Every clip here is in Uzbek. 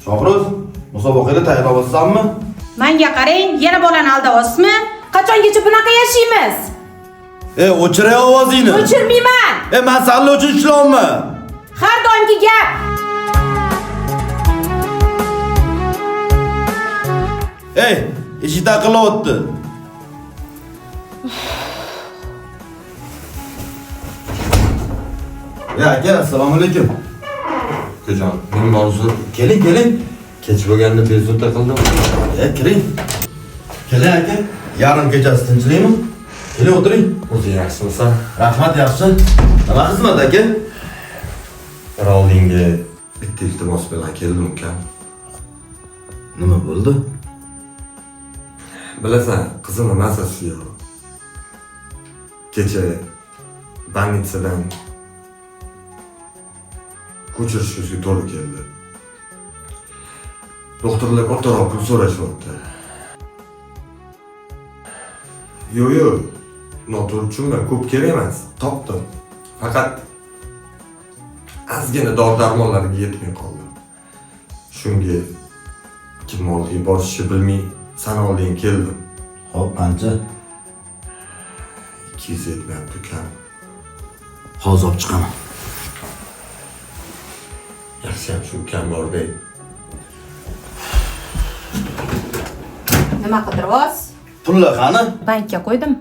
Shohruz, musobaqaga tayyorlanyapsanmi? Menga qarang, yana bolani aldayapsizmi? Qachongacha bunaqa yashaymiz? O'chiray ovozingni. O'chirmayman. Men sanlar uchun ishlayapman. Har doimgi gap. Ey, eshik taqillayapti. Ya aka, assalomu alaykum. Ukajon, men mavzu Keling, keling. kech bo'lganda bezovta qildim. Kiring. Keling aka. Yarim kechasi tinchlikmi? Keling, o'tiring. O'zing yaxshimisan? Rahmat, yaxshi. Nima xizmat aka? Bir oldingi bitta iltimos bilan keldim ukam. Nima bo'ldi? Bilasan, qizimni mazasi yo'q. Kecha больницаdan ko'chirishimizga to'g'ri keldi. Doktorlar kattaroq pul so'rashyapti. Yo'q, yo'q. Noto'g'ri tushunma, ko'p kerak emas. Topdim. Faqat ozgina dori-darmonlarga yetmay qoldi. Shunga kim oldiga borishni bilmay san oldinga keldim. Xo'p, qancha? 200 yetmayapti ukam. Hozir olib chiqaman. Yaxshiyam shu ukam bor bey. Nima qidiryapsiz? Pullar qani? Bankka qo'ydim.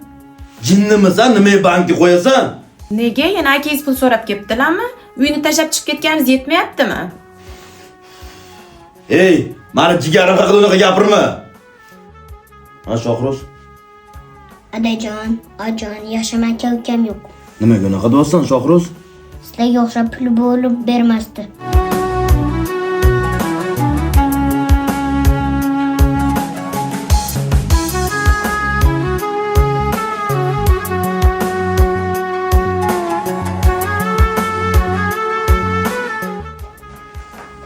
Jinnimisan, nimaga bankka qo'yasan? Nega yana akangiz pul so'rab kelibdilarmi? Uyni tashlab chiqib ketganimiz yetmayaptimi? Ey, mani jigarim haqida unaqa gapirma. Ha, Shohruz, Adajon, ojon, yaxshi aka ukam yo'q. nimaga unaqa deyapsan, Shohruz? Sizlarga o'xshab pul bo'lib bermasdi.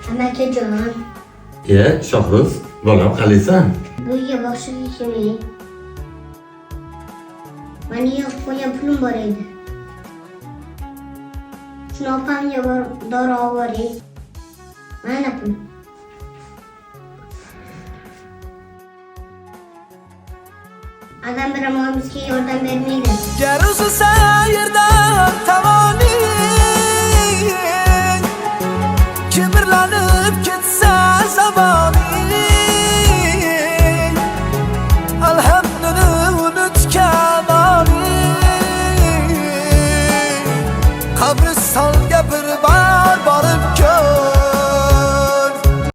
Amakajon, Shohruz, bolam qalaysan? bu yerga boshqa kelmang. Mani yig'ib qo'ygan pulim bor edi. Shuni opamga borib dori olib boring. Mana pul. Adam birodarımizga yordam bermaydi. Ger uzilsa yerdan tovoning, Kimirlanib